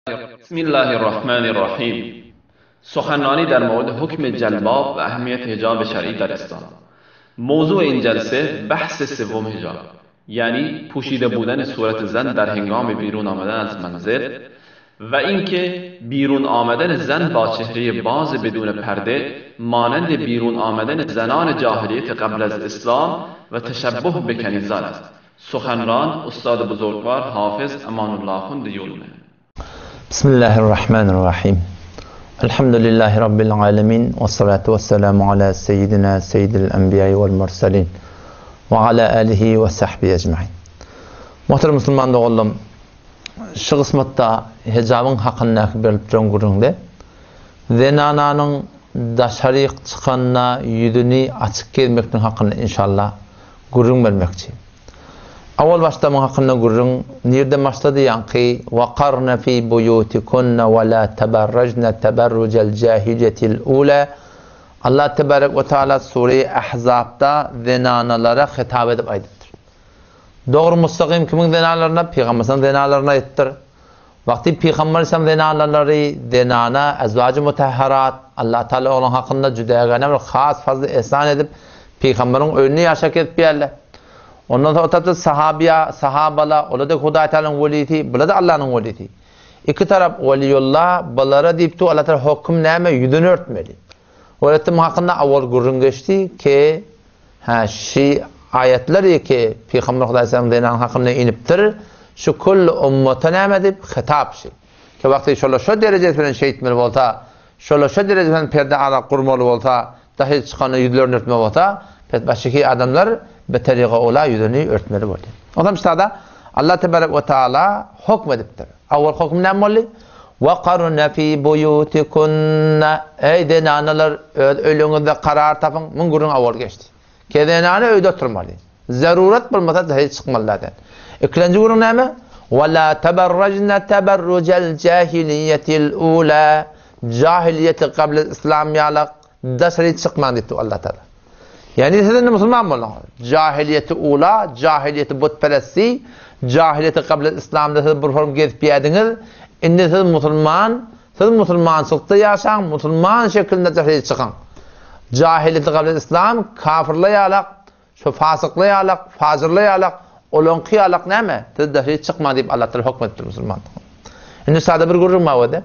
بسم الله الرحمن الرحیم سخنرانی در مورد حکم جلباب و اهمیت حجاب شرعی در اسلام. موضوع این جلسه بحث سوم حجاب، یعنی پوشیده بودن صورت زن در هنگام بیرون آمدن از منزل و اینکه بیرون آمدن زن با چهره باز بدون پرده مانند بیرون آمدن زنان جاهلیت قبل از اسلام و تشبه به کنیزان است. سخنران استاد بزرگوار حافظ امان الله خوند یولمه. Bismillahirrahmanirrahim. Elhamdülillahi Rabbil alemin. Ve salatu ve selamu ala seyyidina seyyidil enbiya vel mursalin. Ve ala alihi ve sahbihi ecmain. Muhterem musulman doganlarym, şu kysmatda hijabyň hakyndaky berlip duran gürrüňde zenananyň daşaryk çykanda ýüzüni açyk gezmekniň hakynda inşallah gürrüň bermekçi. Awal başda muň hakynda gürrüň nirden başlady ýaňky Waqarna fi buýutikunna we la teberrejne teberrujel jahiliýetil ula Allah tebarek we taala sure Ahzabda zenanalara hitap edip aýdypdyr. Dogry mustagym kimiň zenanlaryna? Pygamberimiziň zenanlaryna aýdypdyr. Wagty Pygamber aleyhisselam zenanalary zenana ezwajy mutahharat Allah taala olaryň hakynda jüdägäne bir has fazly ehsan edip Pygamberiň öýünde ýaşap gezip ýärler. Ondan soň otapda sahabiýa, sahabala, ola-da Hudaý Tagalaň welisi, bula-da Allanyň welisi. Iki tarap weliýullah, bulara diýip dur, Allah Tagala höküm näme, ýüzüni örtmeli. Öwretdim hakynda awal gürrüň geçdi ki, hä, şi aýatlar ki, Pygamber Hudaý Tagalaň zenan hakynda inipdir, şu külli ummata näme diýip, hitap şi. Ki wagty şolar şo derejesi bilen şeýtmeli bolsa, şolar şo derejesi bilen perde arak gurmaly bolsa, Dahyl çykanda ýüzlerini örtme bolsa, pes başyky adamlar bi-teryga ula ýüzüni örtmeli bolýar. Onsoň ştada Allah tebarek we taala hokm edipdir. Awwal hokm näme boldy? Waqarna fi buýutikunna Eý zenanalar, öz öýleriňizde karar tapyň. Muň gürrüňi awwal geçdi. Ke zenana öýde oturmaly. Zarurat bolmasa dahyl çykmaly zaten. Ikilenji gürrüň näme? Wa la tabarrajna tabarrujal jahiliýetil ula Jahiliýeti gabl islam ýalak daşary çykmaň diýipdir Allah Taala. Ýagny siz indi musulman bolduňyz. Jahiliýeti ula, jahiliýeti butperesti, jahiliýeti gabl islamda siz bir form gezip ýädiňiz. Indi siz musulman, siz musulmançylykda ýaşaň, musulman şeklinde daşary çykyň. Jahiliýeti gabl islam kafirler ýalak, şu fasyklar ýalak, fajyrlar ýalak, olaňky ýalak näme? Siz daşary çykmaň diýip Allah Taala hökm edipdir musulman. Indi sada bir gürrüň bar boldy.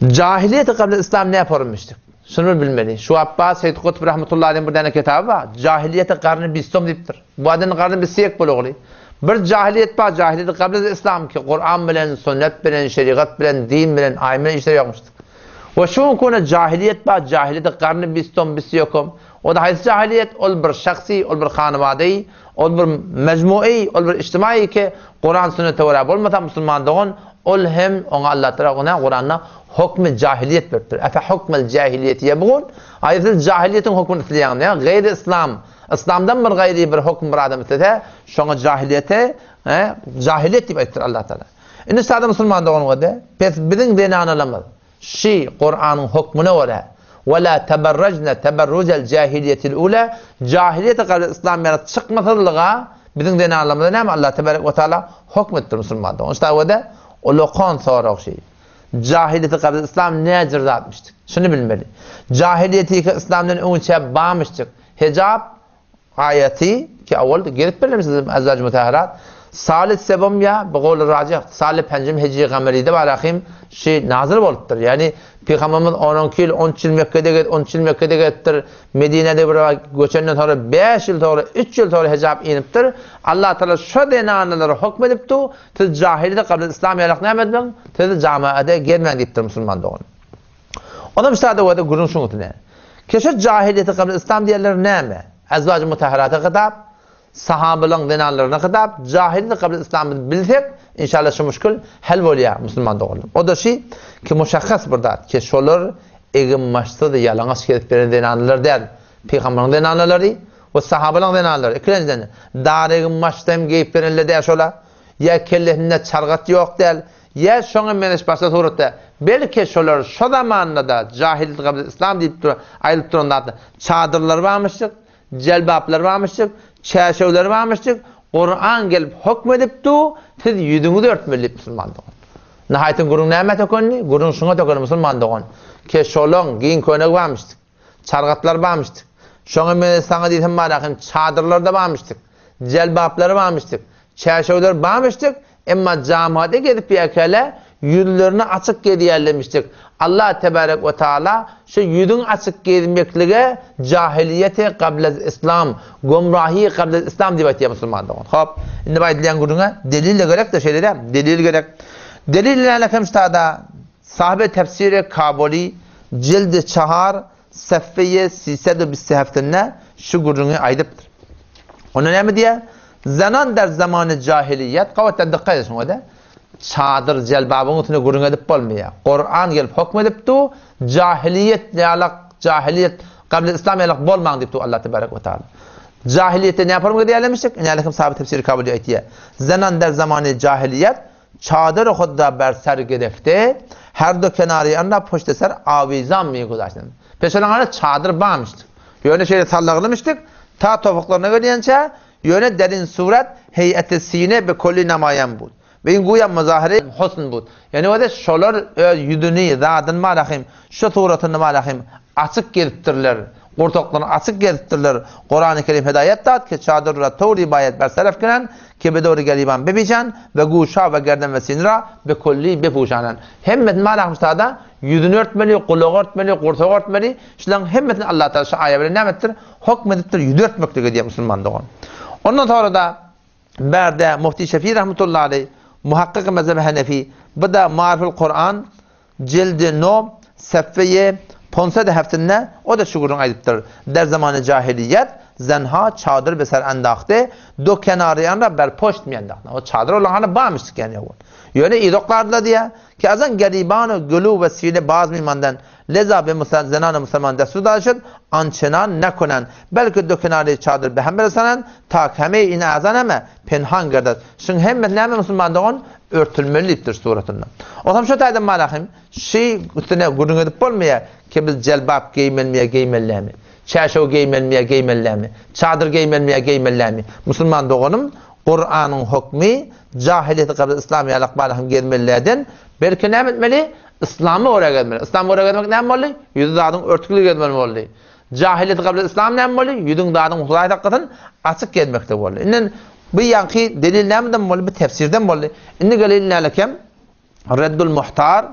Jahiliýeti gabl islam näme forumyşdyk? Şuny bir bilmeli. Şu Abbas Seýit Kutb rahmetullahi aleyh bir däne kitaby bar. Jahiliýeti garny bistom diýipdir. Bu adamyň garny bisýek bologly. Bir jahiliýet bar, jahiliýeti gabl islam ki Kur'an bilen, sünnet bilen, şerigat bilen, din bilen, aýym bilen işleri ýokmuşdyk. We şu kone jahiliýet bar, jahiliýeti garny bistom bisýekom. O da haýsy jahiliýet? Ol bir şahsy, ol bir hanawady, ol bir mejmu'i, ol bir ijtimai ki, Kuran sünnete görä bolmasa musulman dogan, ol hem oňa Allah Tagala ona Kuranda hukmy jahiliýet beripdir. Efe hukmel jahiliýeti ýebgun? Aý siz jahiliýetiň hukmyny isleýäňiz, ýa gaýry yslam, yslamdan bir gaýry bir hukm bir adam islese, şoňa jahiliýete, jahiliýet diýip aýdypdyr Allah Tagala. Indi sada musulman dogan gode, pes biziň zenanalarymyz, Şi Kuranyň hukmuna görä, Ve la teberrejne teberrujel jahiliýetil ula, jahiliýete garşy yslam ýaly çykmasyzlyga biziň zenanlarymyza näme Allah tebarek we taala hukm etdi musulmandan. Onuň üçin de ulakan sorag şi. Jahiliýete garşy yslam näjür zatmyşdyk? Şuny bilmeli. Jahiliýeti yslamdan öňçä barmyşdyk. Hijab Aýaty ki awal gelip berlen siz azwaj mutahharat saly sebom ýa bi gowly rajih saly penjim hijri gameride barahim şi nazyl bolupdyr. Ýagny Pygamberimiz 12 ýyl 13 ýyl Mekgede gezip 13 ýyl Mekgede gezipdir. Medinede bir göçenden soňra 5 ýyl soňra 3 ýyl soňra hijap inipdir. Allah Taala şo zenanalara hukm edipdi. Siz jahiliýete gabl islam ýalak näme edmeň? Siz jamaada gezmäň diýipdir musulman dogan. Onam sada wada gürrüň şuň üstüne. Keşe jahiliýeti gabl islam diýenler näme? Ezwaj mutahharata hitap, sahabylaryň zenanlaryna hitap, jahiliýeti gabl islam biz bilsek, inşallah şu muşkul hal bolýar musulman doganlar. O da şi ki muşahhas bir zat ki şolar egin-başsyz ýalaňaç gezip beren zenanlar däl. Pygamberiň zenanlary we sahabylaryň zenanlary. Ikilenjiden dar egin-başda hem geýip berenler däl şolar. Ýa kellesinde çargat ýok däl. Ýa şoňa meňzeş başga suratda, belki şolar şo zamanda-da jahiliýet gabl yslam diýip duran, aýdylyp duran zatlar, çadyrlary barmyşjyk, jelbaplary barmyşjyk, çärşewleri barmyşjyk, Kuran gelip hokm edip dur, siz ýüzüňizi örtmeli diýip musulman dogan. Nahaýtyň gürrüň nämä tökendi? Gürrüň şuňa tökendi, musulman dogan. Ke şolaň giň köýnegi barmyşdyk. Çargatlar barmyşdyk. Şoňa meňzeş saňa diýsem barahym çadyrlar-da barmyşdyk. Jelbaplar barmyşdyk. Çärşewler barmyşdyk. Emma jamada gezip ýärkäler ýüzlerini açyk gezýärlemişdik. Allah tebarek we taala şu ýüzüň açyk gezmeklige jahiliýeti gablez islam, gomrahi gablez islam diýip aýtýar musulman dogan. Hop, indi bu aýdylýan gürrüňe delil-de gerek-de şeýle däl, delil gerek. Delil nälekem ştada sahibi tefsiri Kabuli jildi çahar sefeýe sisedu bistihefdinde şu gürrüňi aýdypdyr. Onda näme diýýär? Zenan der zamany jahiliýet, gabatdan dykgat et şuňa-da. Çadyr, jelbabyň üstünde gürrüň edip bolmaýar. Kuran gelip hokm edip dur, jahiliýet ýalak, jahiliýet, gably islam ýalak bolmaň diýip dur Allah tebarek we taala. Jahiliýetde näme forma edýärlemişdik? Ine sahabe tefsiri kabul aýtýar. Zenan der zamany jahiliýet çadyr hudda ber ser gerefte, her do kenary anna puşte ser awizan mi guzaştyn. Peşenaňa çadyr barmyşdyk. Ýöne şeýle sallaglymyşdyk, ta topuklaryna gelýänçä, ýöne derin surat heýeti sine be kolli namaýan bud. Ve in guýa muzahire husn bud. Ýani wada şolar öz ýüzüni, zadyny malahym, şu suratyny malahym açyk gezipdirler. Gursaklaryny açyk gezipdirler. Kurany Kerim hidaýat dat ki çadyr ra towri baýat ber seref kiren ki bedowri geriban bebijan ve guşa ve gerden ve sinra be kolli bepuşanan. Hemmesini malahym sada ýüzüni örtmeli, gulagy örtmeli, gursagy örtmeli. Şularyň hemmesini Allah Taala şu aýa bilen näme etdir? Hokm edipdir, ýüz örtmeklik edýär musulman dogan. Ondan sonra-da bärde Mufti Şefi rahmetullahi aleyh, muhakkyk mezhebi Hanefi, bu da Mariful Kur'an jildi no sefeyi ponsede heftinde o da şu gürrüň aýdypdyr. Der zamany jahiliýet zenha çadyr be ser endahte do kenaryan ra ber poşt mi endahte. O çadyr olan hany barmyşdyk ýani. Ýöne izoklardylar diýä. Ki azan geribanu gulu we sine baz mimandan Leza be zenany musulman destur daşyt, ançenan nekunen, belki dökenary çadyr behem beresanen, tak heme in azan heme penhan gerdet. Şuň hemmesi näme musulman dogan örtülmeli diýipdir suratynda. Osam şu taýdan malahym, şi üstüne gürrüň edip bolmaýar ki biz jelbap geýmelmi ýa geýmellämi, çäşew geýmelmi ýa geýmellämi, çadyr geýmelmi ýa geýmellämi. Musulman doganym, Kuranyň hukmy jahiliýeti gabl islam ýalak malahym gezmelilerden, belki näme etmeli? Yslama görä gezmeli. Yslama görä gezmek näme boldy? Ýüzi zadyň örtükli gezmeli boldy. Jahiliýet gabl yslam näme boldy? Ýüzüň zadyň Hudaý saklasyn açyk gezmekde boldy. Indi bu ýaňky delil nämeden boldy? Bu tefsirden boldy. Indi geleli nälekem Reddul Muhtar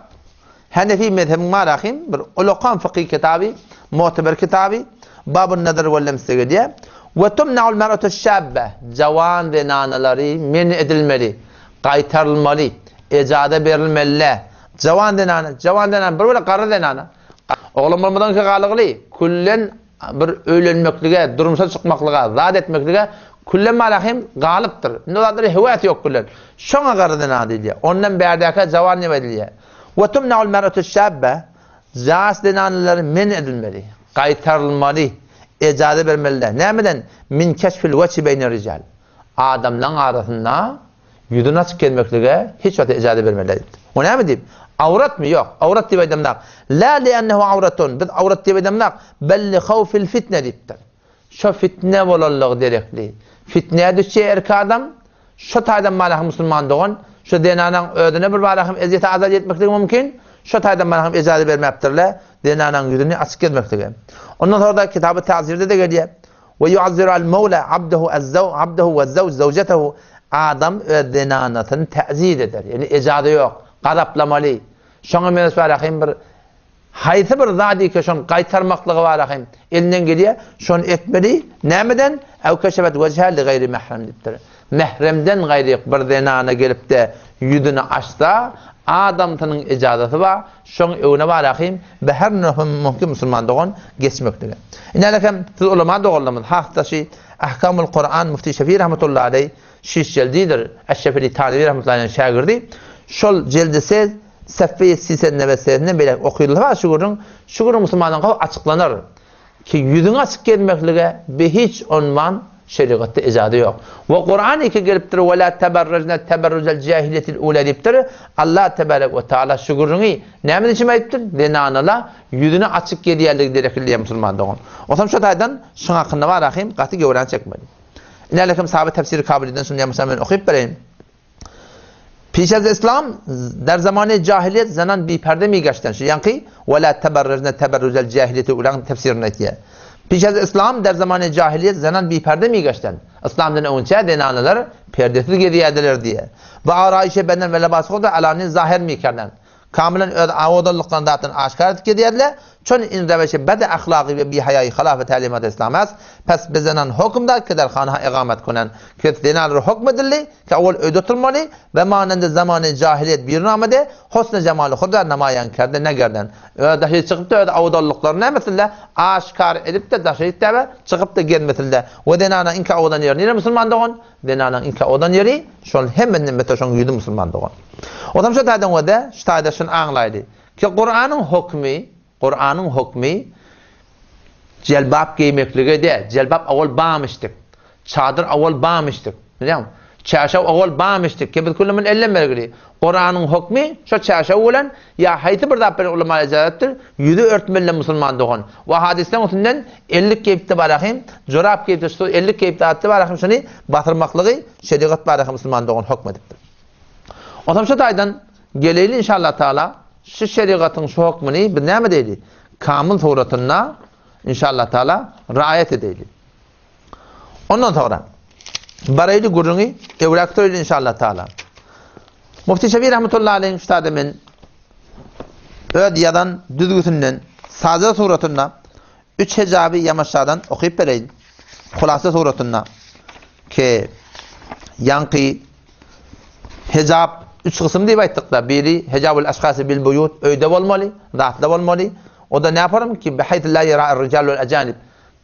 Hanefi mezhebiň marahim bir ulakan fykhy kitaby, muteber kitaby Babun Nazar we Lemsde gelýär. We tumnaul mar'atu şabbe jawan zenanalary men edilmeli, gaýtarylmaly, ejaza berilmeli. Jawan zenana, jawan zenana, bir bölek garry zenana. Oglan bolmadan ki galygly, küllen bir öýlenmeklige, durmuşa çykmaklyga, zat etmeklige küllen malahym galypdyr. Indi o zatlara höwäsi ýok küllen. Şoňa garry zenana diýilýär. Ondan bärdäkä jawan diýip aýdylýar. Wa tumnaul mar'atu şabba, ýaş zenanalary men edilmeli, gaýtarylmaly, ejaza bermeli. Nämeden? Min keşfil weçhi beýne rijal. Adamlaň arasynda Ýüzüni açyk gezmeklige hiç wagt ejaza bermeli diýipdir. O näme diýip? Awratmy? Ýok. Awrat diýip aýdamzak. La li'ennehu awratun. Biz awrat diýip aýdamzak. Bel li hawfil fitne diýipdir. Şo fitne bolanlygy derekli. Fitnä düşýär erkek adam. Şo taýdan malahym musulman dogan, şo zenanaň özüne bir malahym ezýete azar ýetmekligi mümkin. Şo taýdan malahym ejaza bermäpdirler zenanaň ýüzüni açyk gezmeklige. Ondan soňra-da Kitaby Ta'zirde-de gelýär. We yu'azziru al-mawla abdahu az-zaw abdahu we-zawj zawjatahu Adam öz zenanasyny täzir eder. Ýagny ejaza ýok, gazaplamaly. Şoňa meňzeş barahym bir haýsy bir zat eke şony gaýtarmaklygy barahym elinden gelýär, şony etmeli. Nämeden? Ew keşefet wejha li gaýri mehrem diýipdir. Mähremden gaýry bir zenana gelip-de ýüzüni açsa, adamsynyň ejazasy bar, şoň öňüne barahym be her nöhüm mümkin musulman dogan geçmeklige. Inälekem siz ulama doganlarymyz has-da şi Ahkamul Kuran Mufti Şefi rahmetullahi aleý şiş jeldidir, Eş-Şefili Tanewi rahmetullahi aleýhiň şägirdi. Şol jeldi sez Sefeýi sisen nebesesinden beýläk okylsa şu gürrüň, şu gürrüň musulmanyň gawy açyklanar. Ki ýüzüňi açyk gezmeklige be hiç onman şerigatda ejaza ýok. We Kuran iki gelipdir we la teberrejne teberrujel jahiliyetil ula diýipdir. Allah tebarek we taala şu gürrüňi näme üçin aýdypdyr? Zenanala ýüzüni açyk gezýänligi gerekli diýen musulman dogan. Osam şu taýdan şuň hakynda bar ahym gaty göwräni çekmeli. Inälekim sahabe tefsiri kabul eden şuny ýa men okyp bereýin. Piş az İslam der zamany jahiliýet zenan biperde migaşten. Şu ýaňky we la teberrejne teberrujel jahiliýeti ulaň tefsirini aýtýar. Piş az İslam der zamany jahiliýet zenan biperde migaşten. Islamdan öňçä zenanalar perdesiz gezýärdiler diýýär. We araýşe benden we lebasy huda alani zahir mikerden. Kamylan öz awodanlyklaryny zatdan aşgär edip gezýärdiler. Çün in reweşi bed ahlagy we bihaýaýy halafy tälimaty İslam as. Pes be zenan höküm dat ki der hanaha egamet kunen. Ki zenalara höküm edildi ki owal öýde oturmaly we manende zamany jahiliýet bir namede husny jemaly huda namaýan kerde ne gerden. Öz daşy çykypda öz awodanlyklaryny nämesinler aşgär edipde daşy we çykypda gezmesinler. We zenana iňki awodan ýeri nire musulman dogan? Zenanyň iňki odan ýeri şol hemmenden beter şoň ýüzi musulman dogan. Onam şo taýdan wede şu taýda şuny aňlaýly. Ki Kuranyň hokmy, Kuranyň hokmy jelbap geýmeklige däl. Jelbap owal bamyşdyk. Çadyr owal bamyşdyk. Bilýäňmi? Çärşew owal bamyşdyk. Ki biz küllümün ellen bergili. Kuranyň hokmy şo çärşew bilen Ýa haýsy bir zat bilen ulama ejazetdir, ýüzi örtmeli musulman dogan. We hadysdan üstünden ellik geýipdi barahym, jorap geýipdi, şu ellik geýipdi atdy barahym şuny basyrmaklygy şerigat barahym musulman dogan hökm edipdir. Onsoň şu taýdan geleýli inşallah taala şu şerigatyň şu hökmüni biz näme diýeli? Kamyl suratynda inşallah taala raýat edeýli. Ondan soňra baraýly gürrüňi öwräk söýli inşallah taala. Mufti Şebi rahmetullahi aleyh şu men öz ýazan düzgüsinden sada suratynda üç hejaby ýamaşadan okyp bereýin. Hulasa suratynda ki ýaňky hejap üç gysym diýip aýtdyk-da, biri hejabul aşhasy bil buýut, öýde bolmaly, zatda bolmaly. O da näparym ki bihaýthu la ýara ar-rijal wal ajanib.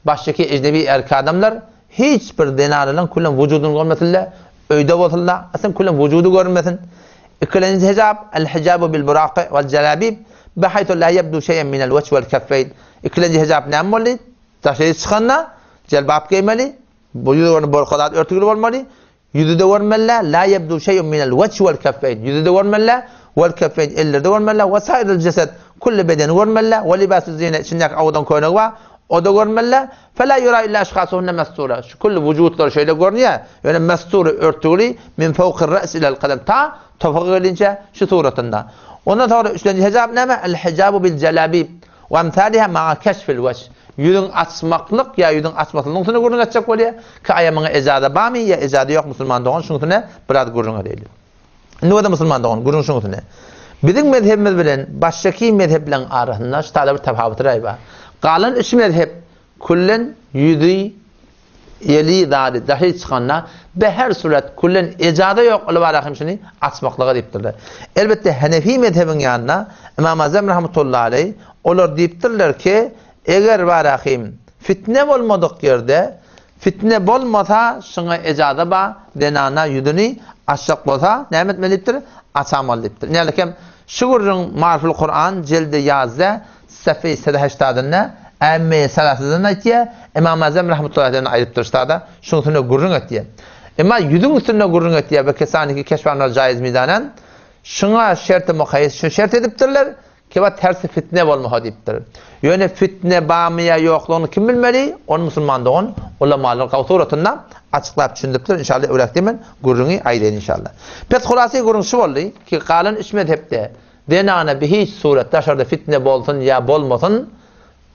Başdaky ejnebi erkek adamlar hiç bir zenananyň külem wujudyny görmesinler, öýde bolsunlar, aslyn külem wujudy görünmesin. Ikilenji hijab, el-hijabu bil buraqi wal jalabib, bihaýtu la ýebdu şeýen minel wejh wel keffeýn. Ikilenji hijab näme boldy? Daşary çykanda jelbap geýmeli, bu ýüz görnüp borka zat örtügli bolmaly, Ýüzi-de görmeli, la ýebdu şeý'un minel wejhi wel keffeýn, ýüzi-de görmeli, wel keffeýn, elleri-de görmeli, we sairil jesed, külli bedeni görmeli, we libasü zine, içindäki owadan köýnegi bar, o-da görmeli, fela ýura illa eşhasuhunne mestura, şu külli wujutlary şeýle görünýär, ýöne mestura, örtügli, min fewkir re's ilel kadem, ta topuga gelinçä şu suratynda. Ondan soňra üçlenji hijab näme? El hijabu bil jelabib. We emsaliha ma'a keşfil wejh. Ýüzüň açmaklyk ýa ýüzüň açmaslygyň üstünde gürrüň etjek bolýar. Ki aýa muňa ejaza barmy ýa ejaza ýok musulman dogan şuň üstünde biraz gürrüň edeýli. Indi bolsa musulman dogan gürrüň şuň üstünde. Biziň mezhebimiz bilen başgaki mezhebleriň arasynda şu taýda bir tapawutlar bar. Galan üç mezhep küllen ýüzi Eli zady daşy çykanda be her surat küllen ejaza ýok ol bara hem şuny açmaklyga diýipdirler. Elbetde Hanefi mezhebiň ýanynda Ymam Azam rahmetullahi aleý olar diýipdirler ki eger bara hem fitne bolmadyk ýerde fitne bolmasa şuňa ejaza ba zenana ýüzüni açjak bolsa näme etmeli diýipdir açamaly diýipdir. Nälekem şu gürrüň Marful Kuran jeldi ýazda Safy sedeheştadynda Ämme-i Salasadan aýtýar, Ymam Azam rahmetullahi aleyhden aýdypdyr ştada, şuň üstünde gürrüň etýär. Emma ýüzüň üstünde gürrüň etýär we kesaniki keşfanlar jaiz midanen, şuňa şerti mukaýýes şu şert edipdirler, kiba tersi fitne bolmaha diýipdir. Ýöne fitne barmy ýa ýoklugyny kim bilmeli, ony musulman dogan ulamalar gawy suratynda açyklap düşündiripdir, inşallah öwräk diýmän gürrüňi aýdaýyn inşallah. Pes hulasy gürrüň şu boldy ki galan üç mezhepde Zenana bi hiç surat daşarda fitne bolsun ýa bolmasyn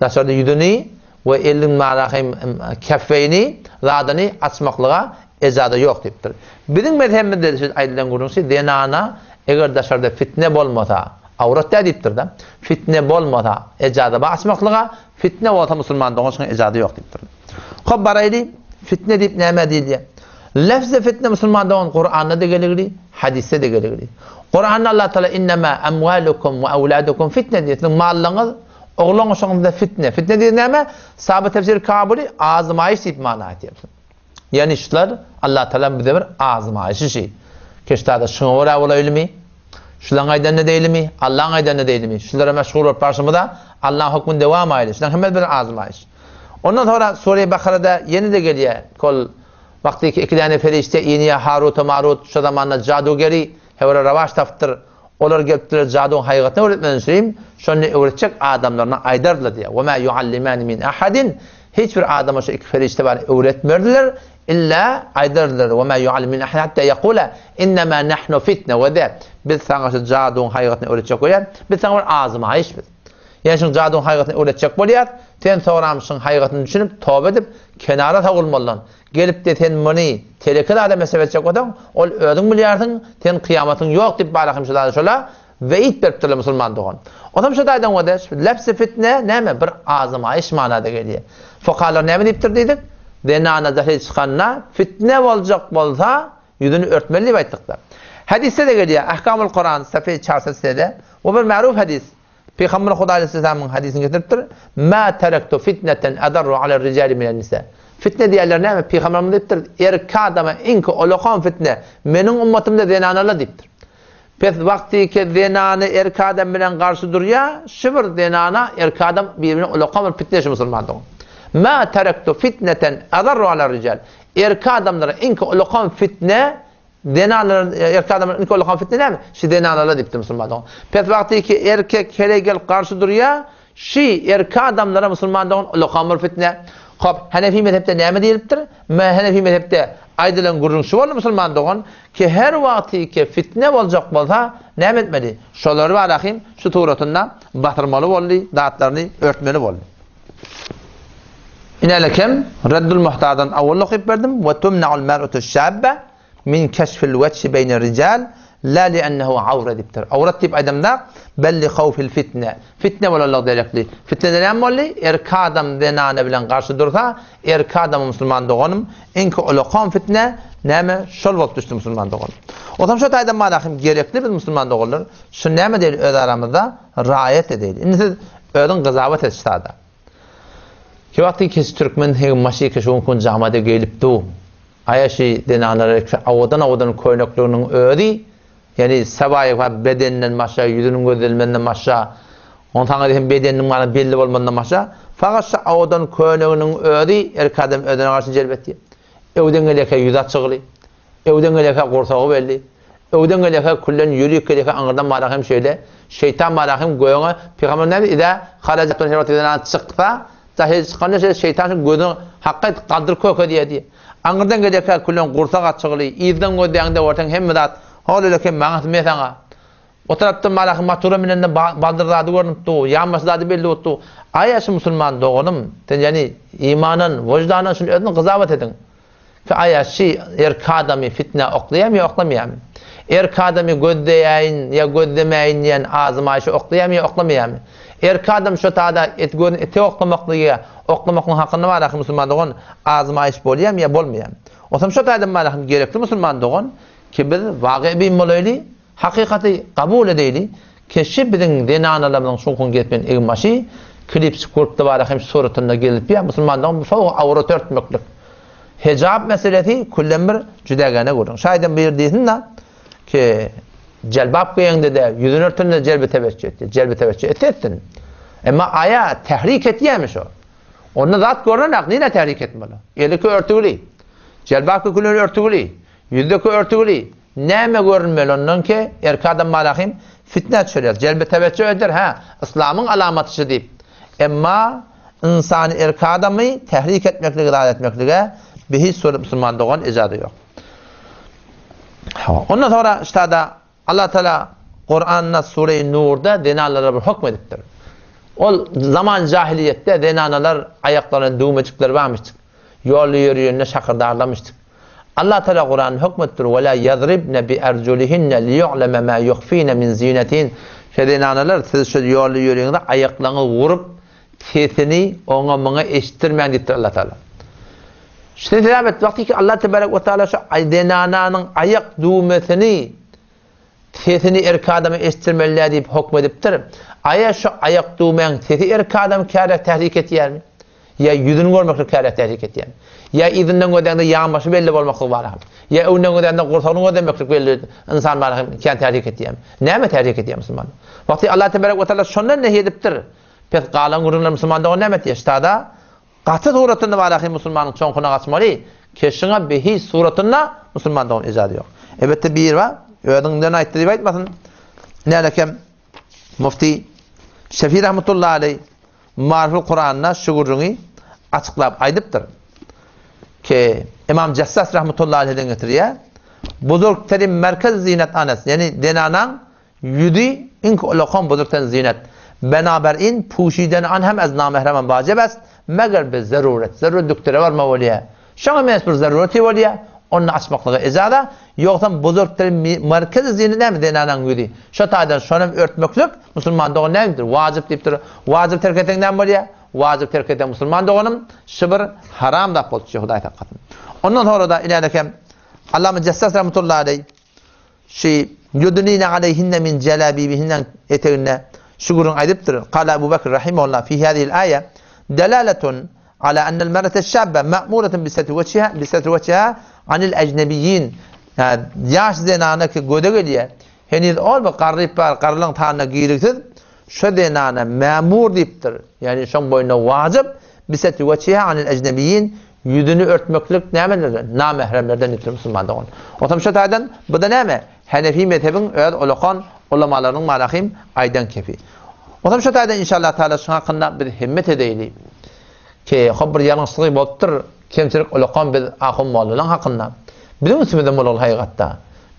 daşarda ýüzüni we elin marahym keffeýni zadyny açmaklyga ejaza ýok diýipdir. Biziň mezhebimizde şu aýdylan gürrüň şu zenana eger daşarda fitne bolmasa awrat däl diýipdir-de. Fitne bolmasa ejaza bar açmaklyga, fitne bolsa musulman dogan şuňa ejaza ýok diýipdir. Hop baraýly fitne diýip nämä diýilýär? Lefzi fitne musulman dogan Kuranda-da geligli, hadysda-da geligli. Kuranda Allah Taala innema amwalukum we awladukum fitne diýýär. Siziň mallaryňyz, oglan uşagyňyzda fitne. Fitne diýen näme? Sahaba tefsir Kabuly azmaýyş diýip mana aýtýar. Ýani şular Allah Taala bize bir azmaýyş işi. Keştada şuňa görä bolaýlymy? Şulaň aýdanyna deýlimi? Allaň aýdanyna deýlimi? Şulara meşgul bolup barşymyza Allaň hökmüni dowam aýly. Şulaň hemmesi bir azmaýyş. Ondan sonra Sure Bakarada ýene-de gelýär. Kol wagty iki däne perişde inýär Harut we Marut şo zamanda jadugeri hewre rawaç tapypdyr. Olar gelipdirler jaduň haýygatyny öwretmeli üçin, şony öwretjek adamlaryna aýdardylar diýýär. Wa ma yuallimani min ahadin. Hiç bir adama şu iki perişde bar öwretmerdiler, illa aýdardylar, Ve ma yu'allim min ahad hatta yaqula innema nahnu fitne we de biz saňa şu jaduň haýgatyny öwretjek bolýas, biz saňa bir azmaýyş biz. Ýani şuň jaduň haýgatyny öwretjek bolýas, sen soňram şuň haýgatyny düşünip, toba edip, kenara sowulmalydan. Gelip-de sen muny teleke zada mesref etjek bolsaň, ol özüň bilýärsiň, sen kyýamatyň ýok diýip barahym şu zada şola weýit beripdirler musulman dogan. Onam şu taýdan wada lebsi fitne näme bir azmaýyş manada gelýär. Fukahalar näme diýipdir diýdik? Zenana dahy çykanda fitne boljak bolsa ýüzüni örtmeli diýip aýtdykda. Hadysda-da gelýär, Ahkamul Kuran safhe çarsa sede. Bu bir maruf hadys. Pygamber Hudaý aleyhisselamyň hadysyny getiripdir. Ma terektu fitneten adarru ala rijali minen nisa. Fitne diýerler näme? Pygamberimiz diýipdir, erkek adama iň ulakan fitne meniň ummatymda zenanalar diýipdir. Pes wagty ki zenany erkek adam bilen garşy durýar, şu bir zenana erkek adam bir-birine ulakan bir fitne şu musulman dogan. Ma terektu fitneten adarru ala rijal. Erkek adamlara iň ulakan fitne Zenanlar, erkek adamlar ilki olakan fitne näme? Şi zenanalar diýipdir musulman dogan. Pes wagty ki erkek heleý gelip garşy durýar, şi erkek adamlara musulman dogan ulakan bir fitne. Hop, Hanefi mezhepde näme diýilipdir? Hanefi mezhepde aýdylan gürrüň şu boldy musulman dogan, ki her wagty ki fitne boljak bolsa näme etmeli? Şolary barahym şu suratynda batyrmaly boldy, zatlaryny örtmeli boldy. Inelekem Reddul Muhtardan awal okyp berdim, Ve tumna'ul mer'atu şabbe min keşfil veçhi beyne rical la li'ennehu awre diýipdir. Awrat diýip aýdamda, bel li havfil fitne. Fitne bolanlygy derekli. Fitnede näme boldy? Erkek adam zenana bilen garşy dursa, erkek adama musulman doganym, iňki ulakan fitne näme? Şol bolup düşdi musulman doganym. Otam şo taýdan malahym gerekli biz musulman doganlar, şu näme diýeli öz aramyzda raýat edeýli. Indi siz Özüň gyzawat et sada. Ki wagty kes türkmen hegim maşy ke şu gün jamada gelip du. Aýa şi zenanlara ekse awadan awadan köýnekliginiň özi, ýani sabaýy fa bedeninden maşa, ýüzüniň gözelmenden maşa, onsaň hem bedeniniň mana belli bolmandan maşa, fakat şu awadan köýneginiň özi erkek adam özüne garşy jelp etdi. Öwden geleke ýüzi açygly. Öwden geleke gursagy belli. Öwden geleke küllen ýürik geleke aňyrdan barak hem şeýle. Şeýtan barak hem göňe pygamber näme iza harajat her wagt zenan çyksa, zahir çykanda şeýle şeýtan şu gözüni hakka et galdyr köke diýe diýe. Aňyrdan geleke küllen gursak açygly, yzdan gözleýäňde görseň hemme zat hol eleke maňa me saňa. O tarapdan barak matura minende baldyr zady görnüp dur, ýanbaşy zady belli bolup dur. Aý şu musulman doganym, sen ýani imanan, wyždanan şuny özüň gyzawat ediň. Ki aýa şi erk adamy fitnä oklaýamy ýa oklamaýamy? Erk adamy gözleýäýin ýa gözlemäýin diýen azmaýşy oklaýamy ýa oklamaýamy? Erk adam şo tada et gözüni ete oklamaklygy ýa oklamaklygyň hakynda baradaky musulman dogan azmaýyş bolýamy ýa bolmaýamy? Otam şo taýdan baradaky gerekli musulman dogan ki biz wagy'bin bolaýly, Hakykaty kabul edeýli, keşi biziň zenanalarymyzyň şuňkuň gezip egin-başy, klipçik bolupdy bara hem suratynda gezip ýa musulmanlaryň bu sowuk awrat örtmeklik. Hejap meselesi küllen bir jüdägäne gürrüň. Şaýdan bir diýsin-de ki jelbap geýeňde-de ýüzüni örtende jelbi teweççe etdi. Jelbi teweççe etse etsin. Emma aýa tehrik etýämi şo? Onda zat görnenak, nirä tehrik etmeli? Eliki örtügli. Jelbap küllen örtügli. Ýüzdeki örtügli. Näme görünmeli ondan ki, erkek adam malahym fitnä düşürýär. Jelbi teweççe eder, hä, yslamyň alamaty şu diýip. Emma ynsany erkek adamy tehrik etmeklige zat etmeklige bir hiç surat musulman dogan ejazy ýok. Hawa. Ondan soňra ştada Allah Teala Kuranda Sure-i Nurda zenanlara bir hökm edipdir. Ol zaman jahiliýetde zenanalar aýaklaryna düwmejikler barmyşdyk. Ýolda ýörýände şakyrdarlamyşdyk. Allah Teala Kuranda hökm edipdir, Ve la yadribne bi erjulihinne liyu'leme ma yuhfine min zinetin. Şe zenanalar siz şu ýolda ýörýäňizde aýaklaryňyzy wurup sesini oňa muňa eşitdirmäň diýipdir Allah Teala. Şu sebäpli wagty ki Allah tebarek we taala şu zenananyň aýak düwmesini sesini erkek adama eşitdirmeli däl diýip hökm edipdir. Aýa şu aýak düwmäň sesi erkek adamy käre tährik etýärmi? Ýa ýüzüni görmeklik käre tährik etýärmi? Ýa yzyndan gözläňde ýanbaşy belli bolmaklyk bar hem. Ýa öňünden gözläňde gursagyny gözlemeklik belli ynsan bar hem kän tährik etýärmi? Näme tährik etýär musulman? Wagty Allah tebarek we taala şondan nehy edipdir. Pes galan gürrüňler musulman dogan näme etýär? Ştada Gaty suratynda bar ahy musulmanyň çoňkuna gaçmaly, keşiňe bi hiç suratynda musulman dogan ejazy ýok. Elbetde bir bar, özüňden aýtdy diýip aýtmasyn. Nälekem Mufti Şefi rahmetullahi aleý Mariful Kuranda şu gürrüňi açyklap aýdypdyr. Ki Imam Jassas rahmetullahi aleyhden getirýär. Buzurgterin merkez zinet anes, ýani zenanaň ýüzi iň ulakan buzurgten zinet. Benaberin puşiden an hem ez namehremen wajib est, meger bi zaruret. Zaruret dükdüre barma bolýar. Şoňa meňzeş bir zarureti bolýar, onda açmaklyga ijaza, ýogsam buzurgterin merkez zinet näme zenanaň ýüzi. Şo taýdan şony hem örtmeklik musulman dogan nämedir? Wajyp diýipdir. Wajyp terk etseň näme bolýar? Wajyp terk eden musulman doganym, şu bir haram zat bolup düşýär, Hudaý saklasyn. Ondan sonra-da inädekem Allama Jessas rahmetullahi aleý şu Yudnina aleyhinne min jalabibihinnen eteginde şu gürrüň aýdypdyr. Kala Ebu Bekr rahimehullah fi hadhihi al-aya dalaletun ala anna al-mar'ata aş-şabba ma'muratun bi satri wajhiha bi satri wajhiha anil ecnebiyyin. Ýaş zenana ki göze gelýär. Heniz ol bir garryp bar, garrylygyň tanyna girigsiz, şo zenana mämur diýipdir. Ýagny şoň boýnuna wajyp, bisetri weçhiha anil ejnebiýin, ýüzüni örtmeklik nämelerden? Namähremlerden diýipdir musulman dogan. Otam şo taýdan bu-da näme? Henefi mezhebiň öz ulakan ulamalarynyň marahym aýdan kepi. Otam şo taýdan inşallah taala şuň hakynda biz himmet edeýli. Ki hop bir ýalňyşlygy bolupdyr, kemçilik ulakan biz ahun mollalaň hakynda. Biziň üstümizde bolal haýygatda.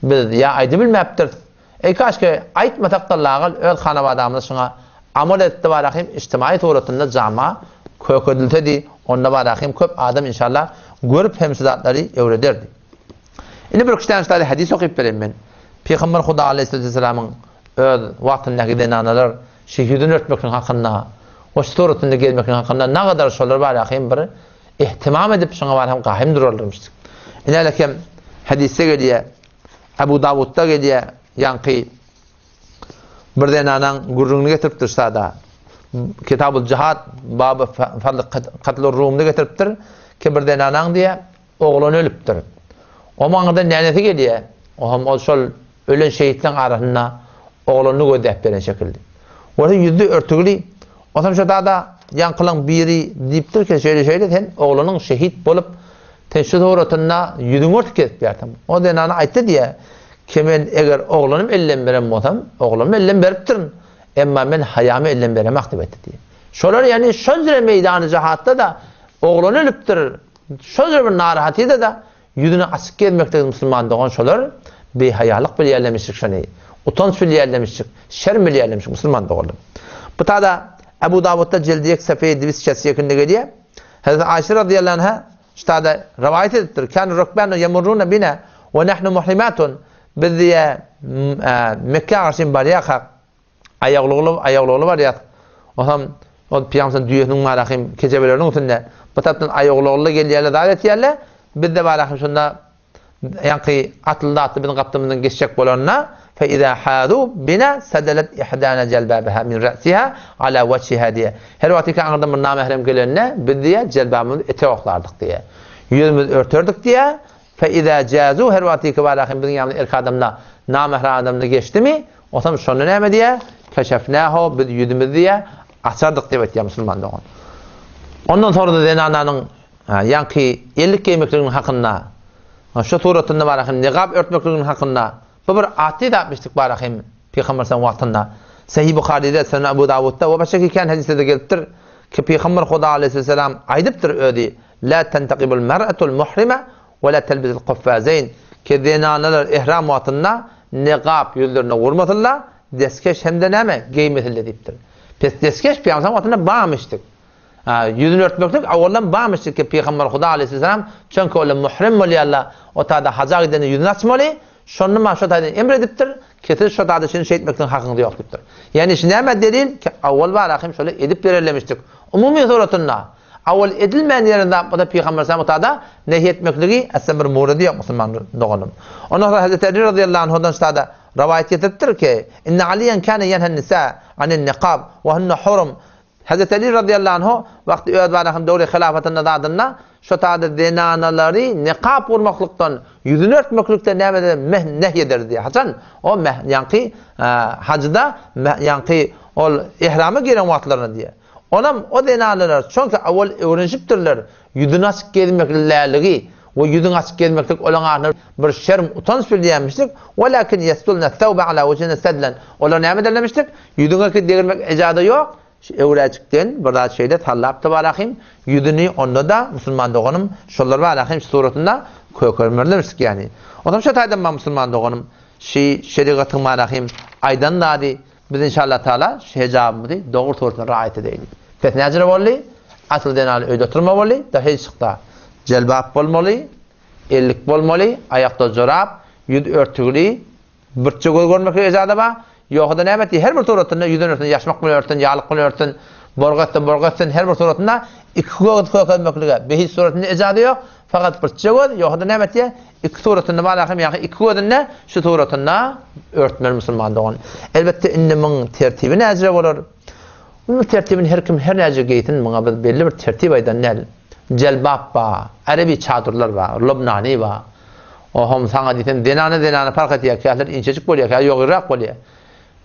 Biz ýa aýdybilmäpdiris. Eý kaşki aýtmasak-da lagal öz hanabadamyz şuňa amal etdi barahym ijtimaý suratynda jama kökedilsedi onda barahym köp adam inşallah görüp hem şu zatlary öwrederdi. Indi bir kişiden şu hadys okyp bereýin men. Pygamber Huda aleyhisselamyň öz wagtyndaky zenanalar şu ýüzüni örtmekligiň hakynda we şu suratynda gezmekligiň hakynda nagadar şolar barahym bir ihtimam edip şuňa barahym gaýym durarlarmyş. Inälekem hadysda gelýär Ebu Dawudda gelýär, ýaňky bir zenanaň gürrüňini getiripdir sada. Kitabul Jihad baby fadl katlur Rumda getiripdir ki bir zenanaň diýe oglany ölüpdir. O maňada nenesi gelýär. O hem ol şol ölen şehitleň arasynda oglanyny gözläp gelen şekildi. Bolsa ýüzi örtügli. Onsoň şo dada ýaňkylaň biri diýipdir ki, şeýle-şeýle sen oglanyň şehit bolup, sen şu suratynda ýüzüňi örtüp gezip ýörsiň. O zenana aýtdy diýýär, ki men eger oglanym elden beren bolsam, oglanymy elden beripdirin, emma men haýamy elden beremak diýip aýtdy diýýär. Şolar ýagny şonjra meýdany jahatda-da oglany ölüpdir, şonjra bir narahatyda-da Ýüzüni açyk gezmekdigi musulman dogan şolar behaýalyk bilýärlemişik şony, utanç bilýärlemişik, şerm bilýärlemişik musulman doganlar. Bu tada Ebu Dawudda jeldi ýek sefeýi dibis şes ýekinde gelýär. Hazreti Aýşe razyýallahu anha şu tada rowaýat edipdir. Kan rukbanu yamurruna bina we nahnu muhrimatun. Biz diýe Mekge garşy barýarkak Aýaglygly, aýaglygly barýas. Onsoň ol pyýamsyň düýesiniň barahym kejebeleriniň üstünde. Bir tarapdan aýaglygly gelýärler, zat etýärler. Biz-de barahym şunda ýaňky atly zatly biziň gapdalymyzdan geçjek bolanda, fe iza hazu bina sadalat ihdana jalbabaha min ra'siha ala wajhiha diýe. Her wagt iki aňyrdan bir namährem gelende, biz diýe jelbabymyzy etek oklardyk diýe. Ýüzümizi örterdik diýe. Fe iza jazu her wagt iki barahym biziň ýanymyzdan erkek adamda namährem adamda geçdimi, Otam şonda näme diýýär? Keşefnâhu, biz ýüzümizi diýýär, açardyk diýip aýtýar musulman dogan. Ondan soňra-da zenananyň ýaňky ellik geýmekliginiň hakynda, şu suratynda bar hem nigap örtmekliginiň hakynda bu bir atly zatmyşdyk bar hem Pygamber sallallahu wagtynda. Sahih Buharyda, Sunan Abu Dawudda we başga kän hadislerde gelipdir ki Pygamber Huda aleyhisselam aýdypdyr özi, La tentaqibul mar'atul muhrima We la telbisil kuffazeýn, ki zenanalar ihram wagtynda nigap ýüzlerine gurmasynlar, deskeş hem-de näme, geýmesinler diýipdir. Pes deskeş Pygamber wagtynda barmyşdyk. Ýüzüni örtmeklik awaldan barmyşdyk ki Pygamber Huda aleýhissalam çünki olar muhrim bolýarlar, o taýda haja gidende ýüzüni açmaly, şonda maňa şo taýdan emr edipdir, ki siz şo taýda şuny şeýtmekligiň hakyňyz ýok diýipdir. Ýagny şu nämä delil ki awal barahym şoly edip bererlemişdik. Umumy suratynda Awal edilmän ýerinde zapmada Pygamber sallam tada nehy etmekligi asla bir murady ýok musulman doganym. Ondan soň Hazreti Ali razyýallahu anhudan ştada rowaýat getiripdir ki, Inne Aliýen kâne ýenhen nisâ anin nikab we hunne hurum. Hazreti Ali razyýallahu anhu wagty öz barahyn döwri hilafatynda zadynda şo tada zenanalary nikap gurmaklykdan, ýüzüni örtmeklikden näme eder, meh nehy ederdi diýýär. Haçan? O meh ýaňky hajda ýaňky ol ihrama giren wagtlarynda diýýär. Onam o zenanalar çonki awal öwrenişipdirler, ýüzüni açyk gezmekliligi we ýüzüňi açyk gezmeklik olaň arasynda bir şerm, utanç bilýänmişlik, welakin ýesdulne thawbe ala wejhine sedlen, olar näme ederlermişlik, ýüzüňe ki degirmek ejada ýok, Şu öwräjikden bir zat şeýle sallap-da barahym, ýüzüni onda-da, musulman doganym, şolar barahym şu suratynda kökermerlemişdik ýani. Onsoň şo taýdan maňa musulman doganym, şi şerigatyň barahym aýdan zady, biz inşallah taala şu hejabymyzy dogry suratynda raýat edeýli. Pes näjere boldy? Asyl zenany öýde oturma boldy, daşary çyksa jelbap bolmaly, ellik bolmaly, aýakda jorap, ýüz örtügli, Birçe göz görmeklige ejaza bar. Ýogsa-da näme etdi? Her bir suratynda ýüzün örtün, ýaşmak bilen örtün, ýaglyk bilen örtün, borga etsin, borga etsin, her bir suratynda iki göz kökezmeklige behiç suratynda ejaza ýok. Fakat birçe göz, ýogsa-da näme etdi? Iki suratynda bar ahim, ýa iki gözünde şu suratynda örtmeli musulman dogan. Elbetde indi muň tertibi näce bolar? Muň tertibini her kim her näce geýsin, muňa biz belli bir tertip aýdan däl. Jelbap bar, erebi çadyrlar bar, lubnani bar. Ohom saňa diýsem zenana zenana parh etýär, käler inçejik bolýar, käler ýogynrak bolýar.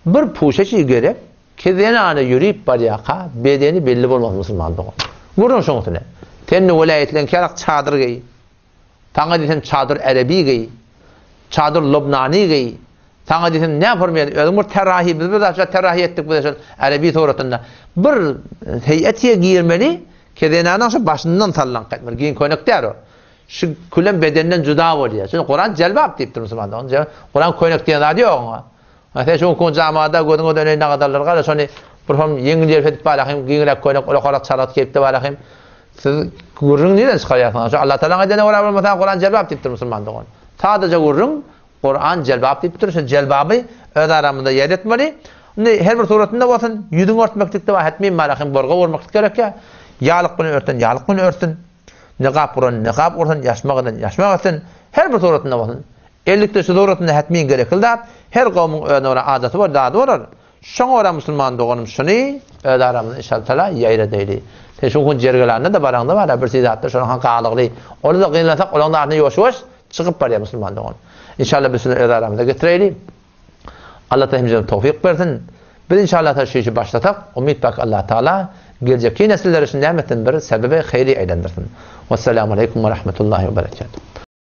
Bir puşeçi gerek ki zenana ýörüp barýarka bedeni belli bolmasyn musulman dogan. Gürrüň şoň üstüne. Sen welaýatlaryň kärak çadyr geý. Saňa diýsem çadyr erebi geý. Çadyr lubnani geý. Saňa diýsem näme form özüň bir terrahi biz bir zatça terrahi etdik biz şol erebi suratynda. Bir heýetiye girmeli ki zenanaň şu başyndan sallank etmeli. Giň köýnek däl o. Şu külem bedenden juda bolýar. Çünki Kuran jelbap diýipdir musulman dogan. Kuran köýnek diýen zady ýok oňa. Ha sen şu gün jamada gözüňe döneýin nagadallar gara şony bir hom ýeňil ýelip edip barahym giňräk köýnek ulakarak çalat geýip-de barahym. Siz gürrüň nireden çykarýarsyňyz? Şu Allah Tagalaň aýdanyna görä bolmasa Kuran jelbap diýipdir musulman dogan. Sadaja gürrüň Kuran jelbap diýipdir. Şu jelbaby öz aramyzda ýer etmeli. Indi her bir suratynda bolsun ýüzüňi örtmeklikde bar hetmim barahym borga urmaklyk gerekýär. Ýalyk bilen örten ýalyk bilen örtsün. Nikap uran nikap ursun, ýaşmak eden ýaşmak etsin, her bir suratynda bolsun. Ellikde şu suratynda hetmin gerekli zat, her kowmuň özüne görä adaty bor, zady bolar. Şoňa görä musulman doganym şuny öz aramyzda inşallah ýaýradaýly. Sen şu gün jergelanda-da baraňda bar-a bir zatlar şonuň han galygly. Ony-da gynansak olaň zadyna ýuwaş-ýuwaş çykyp barýar musulman dogan. Inşallah biz şuny öz aramyzda getireýli. Allah Taala hemmämize towfyk bersin. Biz inşallah Taala şu işi başlasak, umyt bar ki Allah Taala geljekki nesiller üçin näme etsin bir sebebi haýry eýlendirsin. Wessalamu aleýkum we rahmetullahi we berekatuh.